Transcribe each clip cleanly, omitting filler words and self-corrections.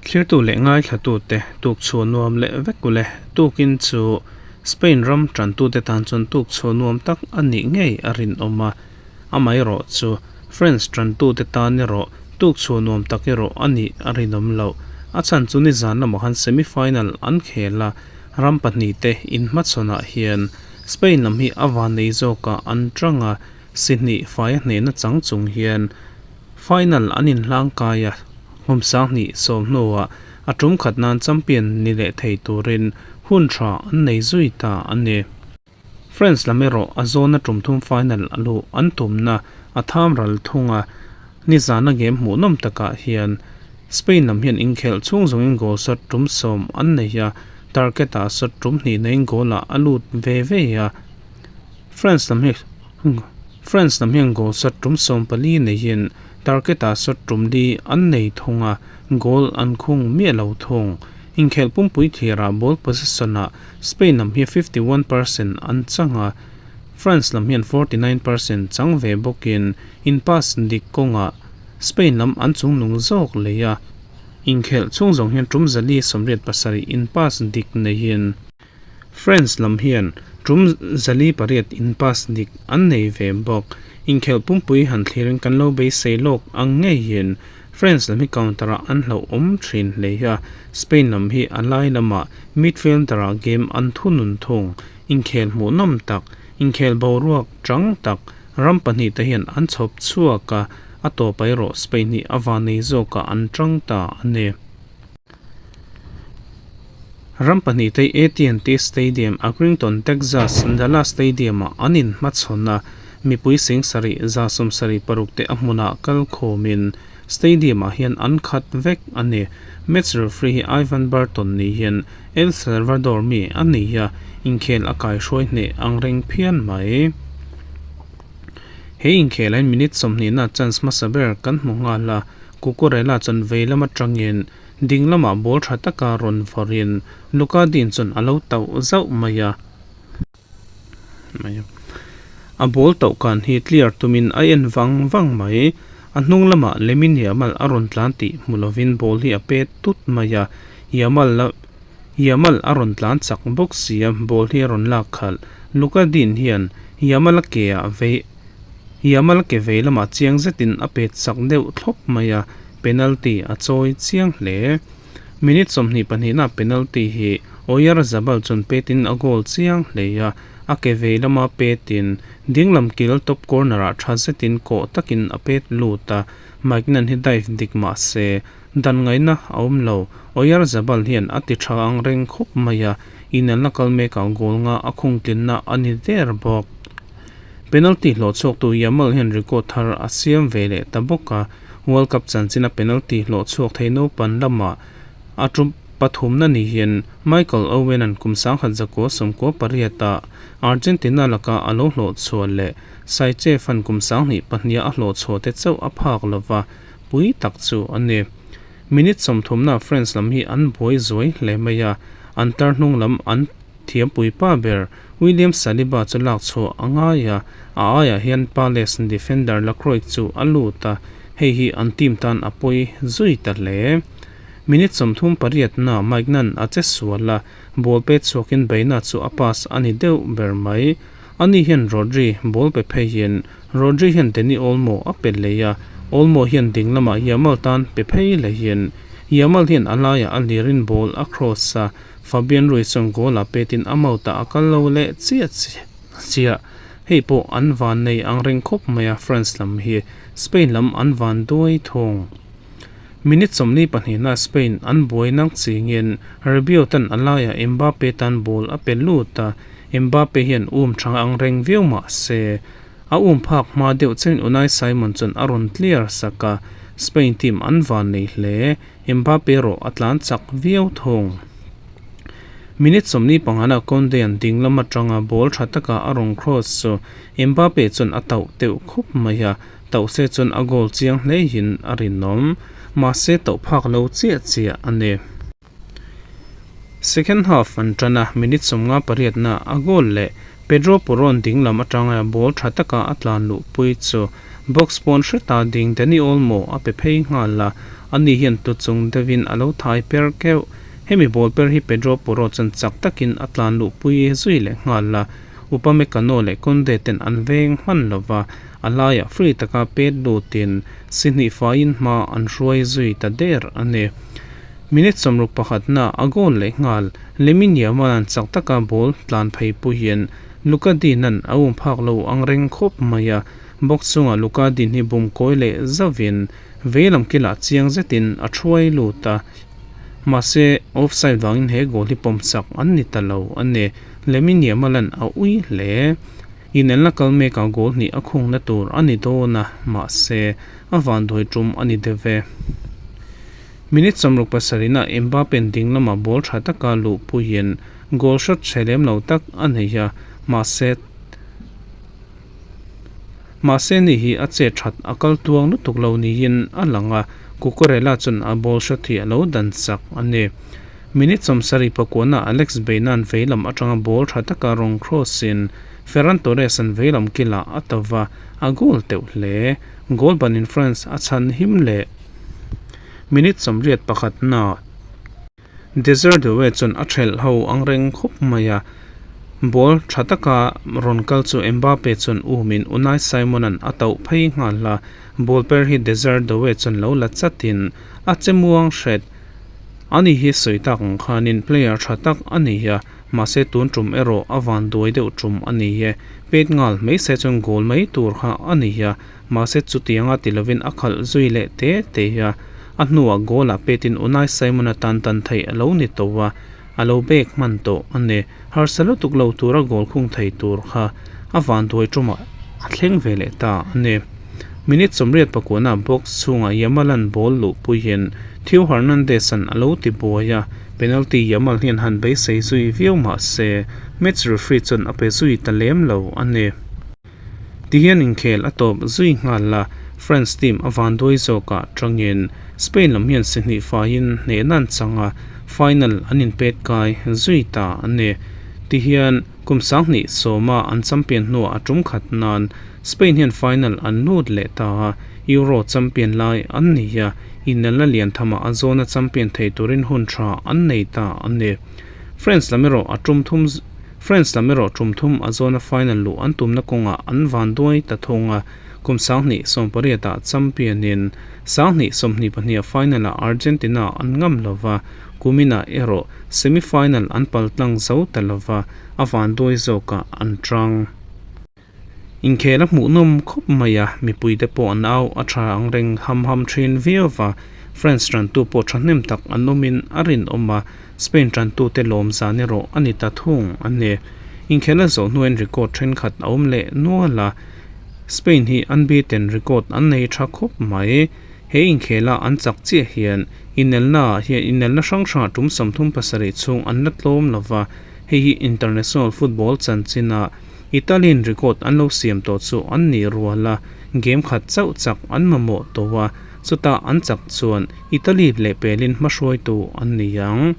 Thlirtu leh ngaithlatute tukchhuah nuam leh vek ule. Tukin chu Spain ram tantute tan chuan tukchhuah nuam tak a nih ngei a rinawm a. Amaherawh chu France tantute tan erawh tukchhuah nuam tak erawh a nih a rinawm loh. A chhan chu nizan lamah khan semi-final an khel a, ram pahnihte inhmachhawnah hian Spain lam hi a vannei zawkah an tang a, si hnih faia hnehna chang chung hian final an inhlang kai a, kum 2010 hnuah a tum khat nan champion ni leh thei turin hun tha an nei zui ta a ni. France lam erawh a zawna tum thum final a luh an tumna a tham ral thung a, nizana game hmuhnawm takah hian Spain lam hian inkhelh chhung zawngin goal shot tum 10 an nei a, target-ah shot tum hnih neiin goal-ah a lut ve ve a. France lam hi France lam hian goal shot tum 14 neiin target-ah shot tum li an nei thung a, goal an khung miah lo thung. Inkhelh pumpui thirah ball possession-ah Spain lam hi 51% an chang a, France lam hian 49% chang ve bawkin in pass dik kawngah Spain lam an chungnung zawk lei a. Inkhelh chhung zawng hian tum 487 in pass dik neiin France lam hian tum 408 in pass dik an nei ve bawk. Inkhelh pumpui han thlirin kan lo beisei lawk ang ngeiin France lam hi counter-ah an hlauhawm thin hle a, Spain lam hi a lai lamah midfielder-ah game an thunun thung. Inkhel hmuhnawm tak, inkhel boruak chang tak ram pahnih te hian an chhawp chhuak a, a tawp erawh Spain hi a vanei zawkah an tang ta a ni. Ram pahnih te AT&T Stadium, Arlington, Texas, Dallas Stadium-ah an inhmachhawn a, mipui 7,076 te a hmunah kal khawmin stadium-ah hian an khat vek a ni. Match referee hi Ivan Barton ni hian El Salvador mi a ni a, inkhel a kaihruai hneh ang reng phian mai. He inkhel ahin minute 20 na chance hmasa ber kan hmu nghal a, Cucurella chuan vei lam atangin ding lamah ball tha taka rawn vawrin Lucas Digne chuan a lo tauh zauh mai a. A ball tauh kan hi clear tumin a en vang vang mai. A hnung lamah Lamine Yamal a rawn tlan tih hmu lovin ball hi a pet tut mai a, Yamal la Yamal a rawn tlan chak bawk si a, ball hi a rawn lak khalh. Lucas Digne hian Yamal a ke ah vei Yamal a ke vei lamah chiang zetin a pet chak deuh thlawp mai a, penalty a chawi chiang hle. Minute 22 na penalty hi Oyarzabal chuan petin a goal chiang hle a, a ke vei lama petin dinglam kil top corner-ah tha zetin kawh takin a pet lut a, Maignan hi dive dik mah se dan ngaihna a awm lo. Oyarzabal hian a ti tha ang reng khawp mai a, inelna kal mekah goal nga a khung tlinna a ni der bawk. Penalty hlawh chhuaktu Yamal hian record thar a siam ve leh ta bawk a, World Cup chanchina penalty hlawh chhuak thei naupan lamah a tum pathumna ni hian Michael Owen an kum 1998 ah Argentina laka a lo hlawh chhuah leh Saichef an kum 2002 a hlawh chhuah te chauh a phak lova pui tak chu a ni. Minute 30 na France lam hi an buai zuai hle mai a, an tar hnung lam an thiam pui pa ber William Saliba chu lak chhuah a ngai a, a aiah hian Palace defender Lacroix chu a lut a, hei hi an team tan a pawi zui ta hle. Minute 38 na Maignan a che sual a, ball pet chhuakin Baena chu a pass a ni deuh ber mai. Ani hian Rodri ball pe phei hian Rodri hian Dani Olmo a pe lei a, Olmo hian ding lamah Yamal tan pe phei leh hian Yamal hian a laiah a lirin ball a cross a, Fabian Ruiz chuan goal a petin a mouth-ah a kal lo leh chiah chiah. Hei pawh an van nei ang reng khawp mai a, France lam hi Spain lam an van duai thung. Minute 42 na Spain an buai nang chingin Rabiot tan a laiah Mbappe tan ball a pe lut a, Mbappe hian um tha ang reng viau mah se a um phak hma deuh chen Unai Simon chuan a rawn clear sak a, Spain team an van nei hle. Mbappe erawh a tlan chak viau thung. Minute 45 na Kounde an ding lam atanga ball tha taka a rawn cross chu Mbappe chuan a tauh teuh khawp mai a, tauh se chuan a goal chiang hle hin a rinawm. Mahse tauh phak lo chiah chiah a ni. Second half an tan a, minute 58 na a goal leh Pedro Porro-a'n ding lam atanga ball tha taka a tlan luh pui chu box pawn hreta ding Dani Olmo a pe phei nghal a, Ani hian tu chung deuhin a lo thai per keuh. Hemi ball per hi Pedro Porro chuan chak takin a tlan luhpui zui leh nghal a, Upamecano leh Kounde ten an veng hman lova, a laiah free taka pet lutin si hnih faiin hma an hruai zui ta der a ni. Minute sawmruk pakhatna a goal leh nghal. Lamine Yamal-a'n chak taka ball tlan phei puiin Luka Dean-a'n a um phak lo ang reng khawp mai a, box chungah Luka Dean hi bum kawi leh zauhin veilam kilah chiang zetin a thuai lut a, mahse offside vangin he goal hi pawm chak an ni ta lo a ni. Lamine Yamal-a'n a ui hle. Inelna kal mekah goal hnih a khungna tur a ni dawn a, mahse a vanduai tum a ni deuh e. Minute 67 ah Mbappe-a'n ding lamah ball tha taka luhpuiin goal shot chhe lem lo tak a nei a, mahse mahse ni hi a chet that a kal tuang lutuk lo niin a lang a, Cucurella chuan a ball shot hi a lo dan chak a ni. Minute 79 ah Alex Baena-a'n veilam atanga ball tha taka rawn cross-in Ferran Torres-a'n veilam kilah a to va, a goal teuh hle. Goal banin France a chhan him leh. Minute 81 na Desire Doue chuan a thelh ho ang reng khawp mai a, ball tha taka rawn kal chu Mbappe chuan umin Unai Simon-a'n a tauh phei nghal a, ball per hi Desire Doue chuan lo la chatin a che muang hret. Ani hi sawi tak ang khanin player tha tak a ni a, mahse tun tum erawh a van duai deuh tum a ni e. Pet nghal mai se chuan goal mai tur kha a ni a, mahse chutianga ti lovin a khalh zui leh te te a, a hnuah goal ah petin Unai Simon atan tan theih a lo ni tawh a, a lo bek hman tawh a ni. Harsa lutuk lo tura goal khung thei tur kha a van duai tumah a thleng ve leh ta a ni. Minute 89 ah box chhungah Yamal-a'n ball luhpuiin Theo Hernandez-a'n a lo ti buai a, penalty Yamal hian han beisei zui viau mah se match referee chuan a pe zui ta lem lo a ni. Tihian inkhel a tawp zui nghal a, France team a vanduai zawkah tangin Spain lam hian si hnih faiin hnehna an chang a, final an inpet kai zui ta a ni. Tihian kum 2010 a an champion hnuah a tum khat nan Spain hian final an lut leh ta a, Euro champion lai an ni a, inelna lian thamah a zawna champion thei turin hun tha an nei ta a ni. France lam erawh a tum thum France lam erawh tum thum a zawna final luh an tumna kawngah an vanduai ta thung a, kum 2018 ah champion in 2022 ah final ah Argentina an ngam lova, kuminah erawh semi final an paltlang zo ta lova, a vanduai zawkah an tang. Inkhel a hmuhnawm khawp mai a, mipuite pawh an au a tha ang reng ham ham thin viau va, France tantu pawh thahnem tak an awmin a rinawm a, Spain tantute lawm zan erawh a ni ta thung a ni. Inkhel a zawh hnuaiin record thenkhat a awm leh nual a, Spain hi unbeaten record an nei tha khawp mai. He inkhela an chak chiah hian inelna ah hian inelna hrang hrangah tum 37 chhung an la tlawm lova, hei hi international football chanchina Italian record an lo siam tawh chu an nih rual a, game khat chauh chak an mamawh tawh a, chutah an chak chuan Italy leh pelin hmahruaitu an ni ang.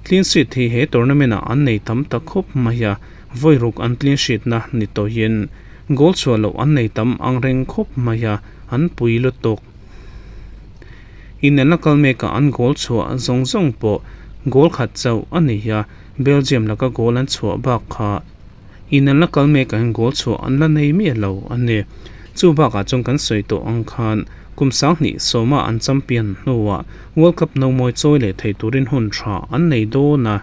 Clean sheet hi he tournament ah an nei tam ta khawp mai a, vawi ruk an clean sheet na ni tawhin goal chhuah loh an nei tam ang reng khawp mai a, an pui lutuk. Inelna kal mekah an goal chhuah zawng zawng pawh goal khat chauh a ni a, Belgium laka goal an chhuah bak kha inelna kal mekah hian goal chhuah an la nei miah lo a ni. Chu bakah chuan kan sawi tawh ang khan kum 2010 ah an champion hnuah World Cup nomawi chawi leh thei turin hun tha an nei dawn a.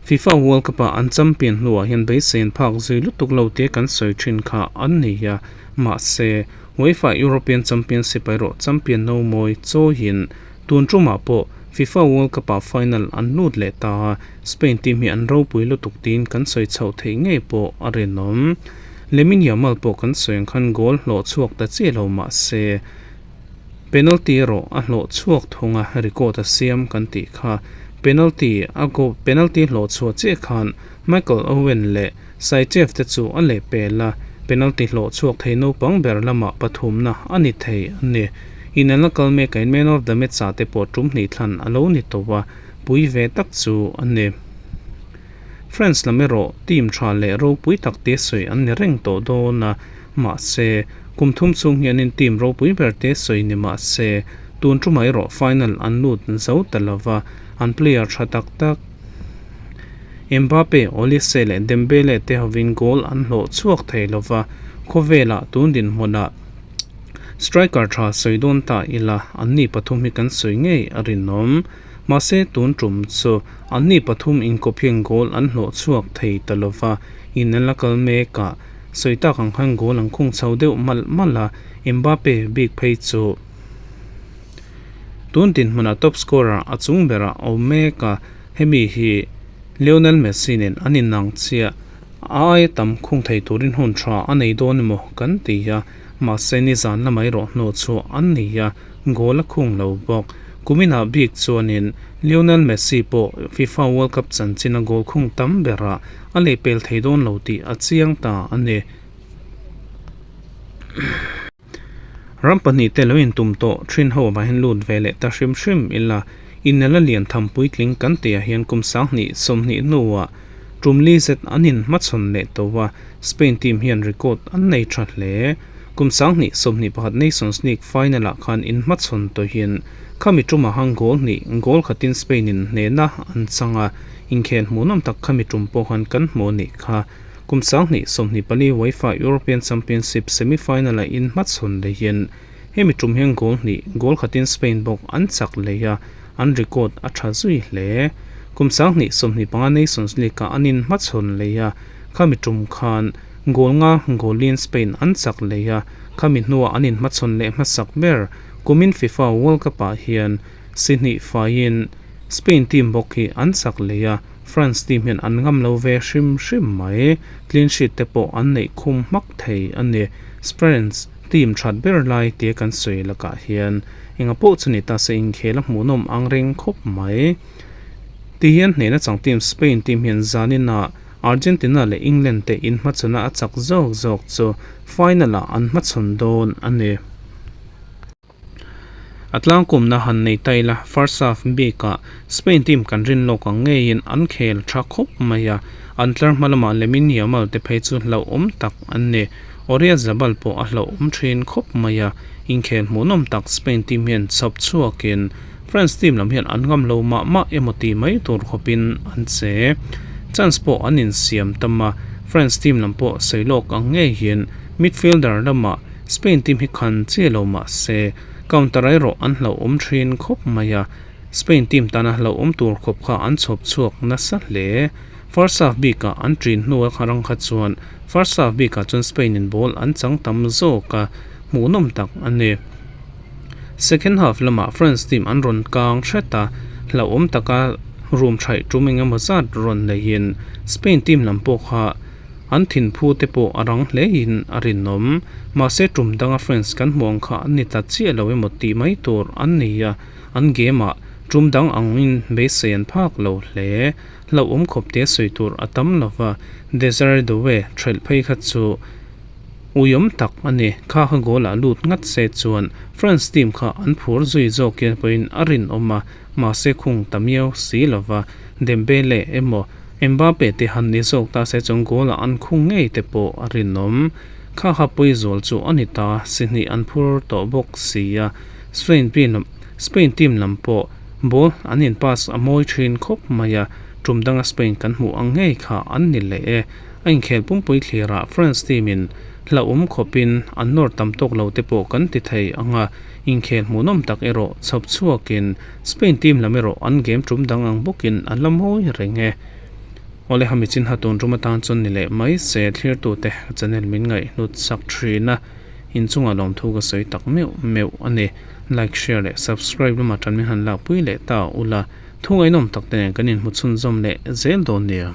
FIFA World Cup ah an champion hnuah hian beisei an phak zui lutuk lo tia kan sawi thin kha an ni a, mahse UEFA European Championship erawh champion nomawi chawiin tun tumah pawh FIFA World Cup ah final an lut leh ta a, Spain team hi an ropui lutuk tiin kan sawi chhoh theih ngei pawh a rinawm. Lamine Yamal pawh kan sawi ang khan goal hlawh chhuak ta chiah lo mahse penalty erawh a hlawh chhuak thung a, record a siam kan tih kha. Penalty a goal penalty hlawh chhuah chiah khan Michael Owen leh Saichev te chu a lehpel a, penalty hlawh chhuak thei naupang ber lamah pathumna a ni thei a ni. Inelna kal mekain man of the match ah te pawh tum hnih thlan a lo ni tawh a, pui ve tak chu a ni. France lam erawh team tha leh ropui tak te sawi an ni reng tawh dawn a, mahse kum thum chhung hianin team ropui ber te sawi ni mahse Tun tumah erawh final an lut zo ta lova, an player tha tak tak Mbappe, Olise leh Dembele te hovin goal an hlawh chhuak thei lova, khawvelah tun dinhmunah striker tha sawi dawn ta ila anni pathum hi kan sawi ngei a rinawm. Mahse tun tum chu anni pathum inkawp hian goal an hlawh chhuak thei ta lova, in an la kal mek a, sawi tak ang khan goal an khung chho deuh malh malh a, Mbappe bik phei chu tun dinhmunah top scorer a chung berah a awm mek a, hemi hi Lionel Messi nen an inang chiah. A aia tam khung thei turin hun tha a nei dawn emaw kan ti a, mahse nizan lamah erawh hnawh chhuah an nei a, goal a khung lo bawk. Kuminah bik chuanin Lionel Messi pawh FIFA World Cup chanchina goal khung tam berah a lehpel thei dawn lo tih a chiang ta a ni. Ram pahnihte lo intum tawh thin ho avang hian lut ve leh ta hrim hrim ila, inel a lian tham puitling kan tihah hian kum 20 20 hnuah tum li zet an inhmachhawn leh tawh a, Spain team hian record an nei tha hle. Kum 20 21 Nations League final-ah khan inhmachhawn tawhin khami tumah han goal hnih goal khatin Spain-in hnehna an chang a, inkhel hmuhnawm tak khami tum pawh khan kan hmu a nih kha. Kum 2024 UEFA European Championship semi-final-a inhmachhawn leihin hemi tum hian goal hnih, goal khatin Spain bawk an chak lei a, an record a tha zui hle. Kum 2025 Nations League-ah an inhmachhawn lei a, khami tum khan goal nga goalin Spain an chak lei a, khami hnuah an inhmachhawn leh hmasak ber. Kumin FIFA World Cup-ah hian si hnih faiin Spain team bawk hi an chak lei a, France team hian an ngam lo ve hrim hrim mai. Clean sheet te pawh an neih khum hmak thei a ni. Sprance team that ber lai tia kan sawi lakah hian enga pawh chu ni ta se inkhel a hmuhnawm ang reng khawp mai. Ti hian hnehna chang team Spain team hian zaninah Argentina leh England te inhmachhawna a chak zawk zawk chu final ah an hmachhawn dawn a ni. A tlangkawmna han nei ta ila, first half bikah Spain team kan rin lawk ang ngeiin an khel tha khawp mai a, an tlar hma lamah Lamine Yamal te phei chu hlauhawm tak an ni. Oyarzabal pawh a hlauhawm thin khawp mai a, inkhel hmuhnawm tak Spain team hian chhawp chhuakin France team lam hian an ngam lo mah mah emaw ti mai tur khawpin an che. Chance pawh an insiam tam a, France team lam pawh sawi lawk ang ngeiin midfielder lamah Spain team hi khan chiah lo mah se, counter erawh an hlauhawm thin khawp mai a, Spain team tana hlauhawm tur khawp kha an chhawp chhuak nasa hle. First half bikah an ṭin hnu a rang kha chuan first half bikah chuan Spain in ball an chang tam zawk a, hmuhnawm tak a ni. Second half lamah France team an rawn kang hret a, hlauhawm taka room thaih tum engemaw zat rawn neihin Spain team lam pawh kha An thinphu te pawh a rang hle in a rinawm. Mahse tum danga France kan hmuh ang kha an ni ta chiah lo emaw tih mai tur an ni a, an game ah tum dang angin beisei an phak lo hle. Hlauhawm khawp te sawi tur a tam lo va, Desire Doue thelh phei kha chu uiawm tak a ni. Kha kha goal ah lut ngat se chuan France team kha an phur zui zawk hian pawhin a rinawm a, mahse khung ta miau si lo va, Dembele emaw Mbappe te han ni zawk ta se chuan goal ah an khung ngei te pawh a rinawm. Kha kha pawi zual chu a ni ta, si hnih an phur tawh bawk si a. Spain team Spain team lam pawh ball an in pass a mawi thin khawp mai a, tum danga Spain kan hmuh ang ngei kha an ni leh e. A inkhel pumpui thlirah France team in hlauhawm khawpin an nawr tam tawk lo te pawh kan ti thei ang a, inkhel hmuhnawm tak erawh chhawp chhuakin Spain team lam erawh an game tum dang ang bawkin an la mawi reng e. Awle hami chin ha tun tum atan chuan ni leh mai se thlirtute channel min ngaihhnut sak thin a, inchungah lawmthu ka sawi tak meuh meuh a ni. Like, share leh subscribe lamah tan min han lakpui leh ta ula, thu ngaihnawm tak te nen kan inhmu chhunzawm leh zel dawn nia.